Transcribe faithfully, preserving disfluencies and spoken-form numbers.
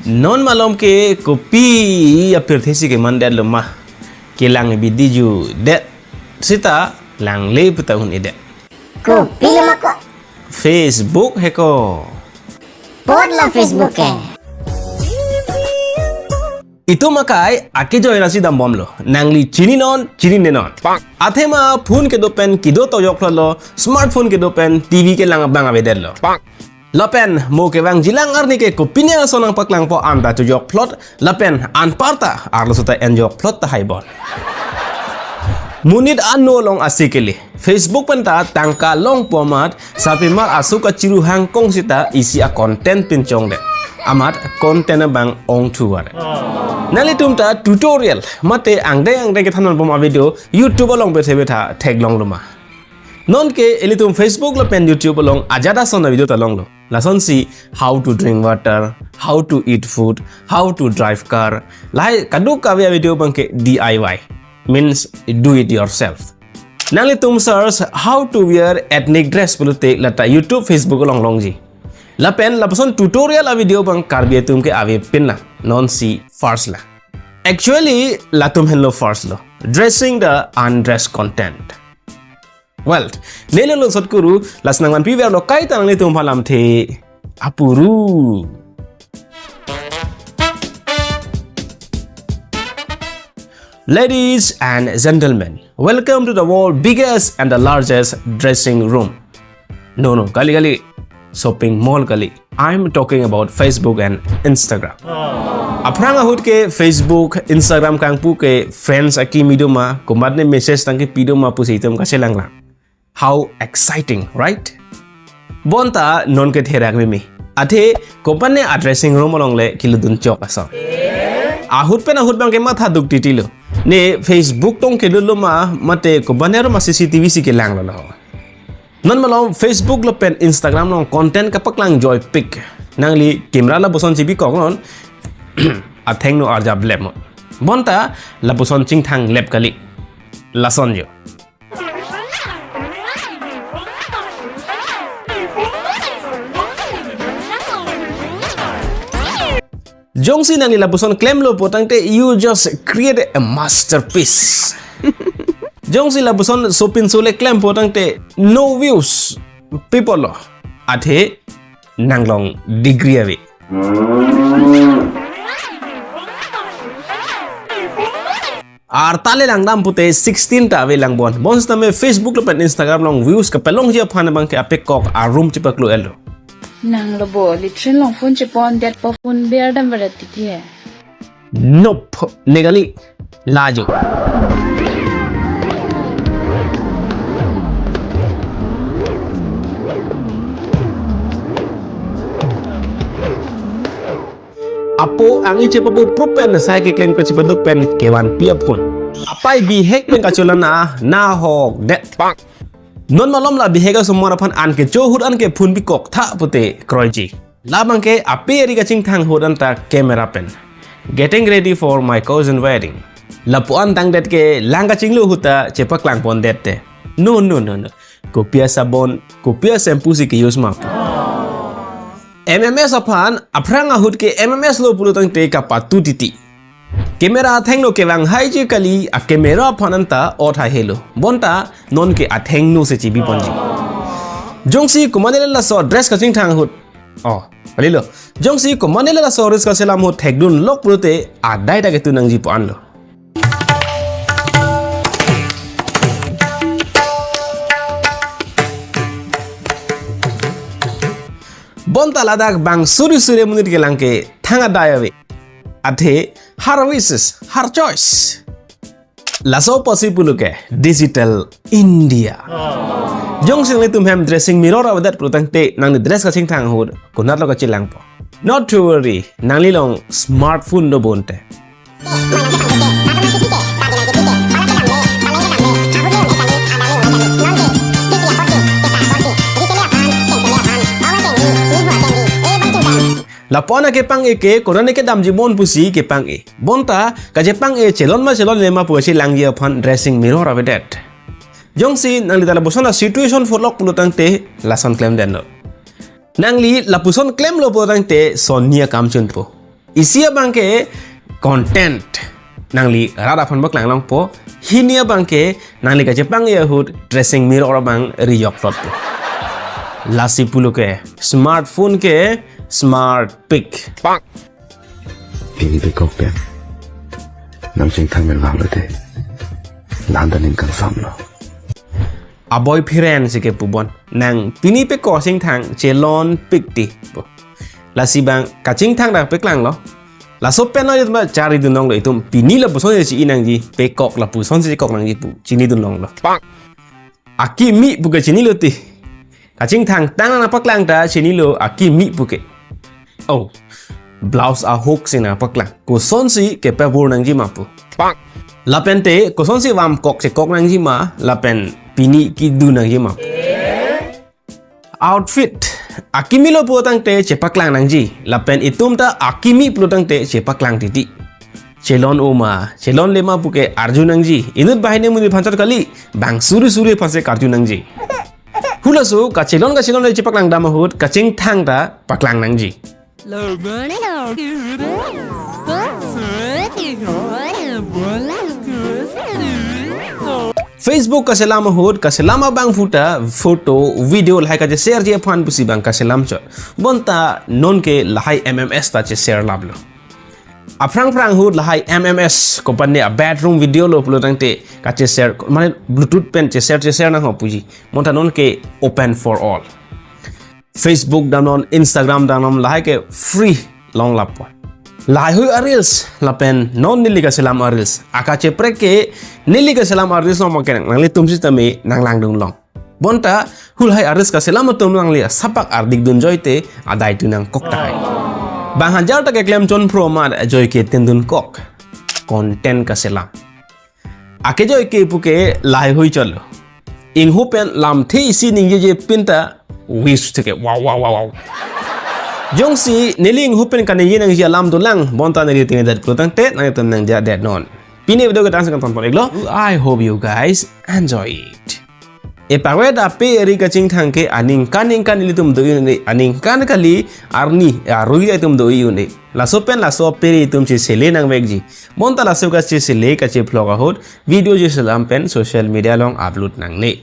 Non malom ke kopi apirthe si kemandetlo ma. Kelang bidi ju det. Sita langle puta un-edet. Kopi lo ma ko? Facebook he ko. Apotlo Facebook ke? Itum akai akejoi rasi dambomlo. Nangli chininon, chininenon. Athema phone kedo pen kedo toyok lo, smartphone kedo pen T V kelang abang avedetlo. Lapen mo kevangjilang arni ke kopine ason nangpaklangpo anta chojokphlot, lapen anparta arloso ta enjokphlot tahai bon. Monit ano along ase kele. Facebook pen ta tangka longpo amat, sarpimar aso kachiru hangkong sita isi a-content pinchongdet. Amat content abang ongthu vare. Nanglitum ta tutorial mate angdeng angdeng kethan nonbom a-video YouTube along bethe betha theklonglo ma. Nonke ilitum Facebook lapen YouTube along ajat ason a-video ta longlo. Lasonsi how to drink water, how to eat food, how to drive car. Lahai kadokave a-video abang ke D I Y, means do it yourself. Nanglitum search how to wear ethnic dress pulote lata YouTube, Facebook along longji. Lapen lapuson tutorial a-video abang Karbi atum ke avepinlang. Nonsi first lang. Actually, latum henlo first lo. Dressing the undressed content. Well, neli Lungsot Kuru, lasi nangvanpiverlo kaita nanglitum aphan lamthe apuru. Ladies and gentlemen, welcome to the world biggest and the largest dressing room. No, no, kali kali. Shopping mall kali. I'm talking about Facebook and Instagram. Aphrang ahut ke Facebook, Instagram kangpu ke friends akimi do ma, komatne message tangkipi do ma pusi itum kaselanglang. How exciting, right? Bonta nonke therak meme. Athe komatne a-dressing room along le kelutdun chok ason. Ahut pen ahut abang ke matha duk titilo. Ne Facebook tong kelutlo ma, mate komatne arong ma C C T V si kelanglo lo. Non malom Facebook lapen Instagram along content kapaklang joipik. Nangli camera lapuson chibikoknon, athengno arjap lepmon. Bonta lapuson chingthang lep kali. Lason jo. Jongsi nangli lapuson klemlo putangte, you just create a masterpiece. Jongsi lapuson sopinso le klempo tangte, no views pipolo. Athe nang along degree ave. Arta le langdam pute sixteen ta avelang bon. Bonsitame Facebook lapen Instagram along views kapalongji aphan abang ke apekok a-room chepaklo-etlo. Nanglo bo, latrine along phone chepondetpo, phone berdam berat titi he. Nope, ne kali. Laju. Apo angin chepapu prup pen sai keklem kachepaduk pen kevanpi aphone. Apai bihek pen kachola na, nahok det. Non malom la bihek asomar aphan an kecho ahut an ke phone bikok tha pute kroiji. Labang ke ape ari kachingthang ahut anta camera pen. Getting ready for my cousin wedding. Lapu-an tangdet ke lang kachinglu ahut ta chepaklangpondet te. No, no, no, no. Kopi a-sabon, kopi a-shampoo si ke-use ma pu. M M S aphan, aphrang ahut ke M M S lo pulo tangte kapatu titi. Camera athengno kevang haiji kali, a-camera aphan anta ot haihelo. Bonta nonke athengno si chibiponji. Jongsi komatne le laso dress kachingthang ahut. Oh, kalilo. Jongsi komatne le laso dress kachelam ahut thekdunlok pulote adai ta ketu nangji pu anlo. Bonta ladak bang suri suri monit kelang ke thang adai ave. Athe her wishes, her choice. Laso apotsi pulo ke Digital India. Jongsi nanglitum hem dressing mirror avedet pulo tangte nangli dress kachingthang ahut konatlo kachelangpo. Not to worry, nangli along smartphone do bonte. Lapu-an akepang-e ke konane kedamji bon pusi kepang-e. Bonta kachepang-e chelon ma chelonle ma pu kachelangji aphan dressing mirror avedet. Jongsi nangli ta lapuson a-situation pholok pulo tangte lason klemdetnon. Nangli lapuson klemlo pulo tangte son ni akam chunpo. Isi abang ke content nangli rat aphan paklang longpo, hini abang ke nangli kachepangji ahut dressing mirror abang riyok plotpo. Lasi pulo ke smartphone ke smart pic. Pini pekok pen nang chingthang men vanglote, landa ning kangsamlo. Aboy phiren si kepubon, nang pini pekok chingthang chelon pic ti pu. Lasi abang kachingthang dak paklanglo. Laso pen no itum chari dun longlo, itum pini lapuson si chi-i nangji, pekok lapuson si kok nangji pu chinidun longlo. Akimi pu ke chinilo ti. Kachingthang tang nangpaklang ta chinilo akimi pu ke. Oh, blouse a-hook si nangpaklang. Kosonsi kepavur nangji ma pu. Lapente kosonsi vamkok chekok nangji ma, lapen pini kedo nangji ma. Outfit akimilo pulotangte chepaklang nangji, lapen itum ta akimi pulotangte chepaklang titi. Chelon-o ma, chelonle ma pu ke arju nangji. Inut banghini amonit aphan chot kali, bang suri suri aphansi karju nangji. Hulaso kachelon kachelonle chepaklang dam ahut kachingthang ta paklang nangji. Facebook kaselam ahut, kaselam abangphu ta photo, video lahai kacheserji aphan pusi abang kaselam chot. Bonta nonke lahai M M S ta cheser laplo. Aphrang phrang ahut lahai M M S company a-bedroom video lo pulotangte kacheser, mane Bluetooth pen cheser cheser nangho puji. Bonta nonke open for all. Facebook damnon, Instagram damnon, lahai ke free long lappo. Lahaihui a-reels lapen non neli kaselam a-reels, akacheprek ke neli kaselam a-reels long ma ke nanglitum sitame nanglangdun long. Bonta hu lahai a-reels kaselam atum nangli asapak ardik dun ajoite adai tu nangkok tahai. Bang hajar ta keklem chonphro amat ajoike tendun kok. Content kaselam. Akejoi ke pu ke lahaihui chotlo. Ingho pen lamthe isi ningjeje pinta wish theke wow wow wow wow. Jongsi neli ingho pen kaningje nangji alam dolang, bonta neli tingje det pulotangte nanglitum nangja detnon. Pini video ke tangsi kangton pon-iklo. I hope you guys enjoy it. Epawet ape eri kachingthang ke aningkan ningkan ilitum do-i un-e, aningkan kali arni arui ilitum do-i un-e. Laso pen laso ape eri itum chesele nangvekji. Bonta laso kachesele kachephlok ahut video cheselam pen social media along upload nangne.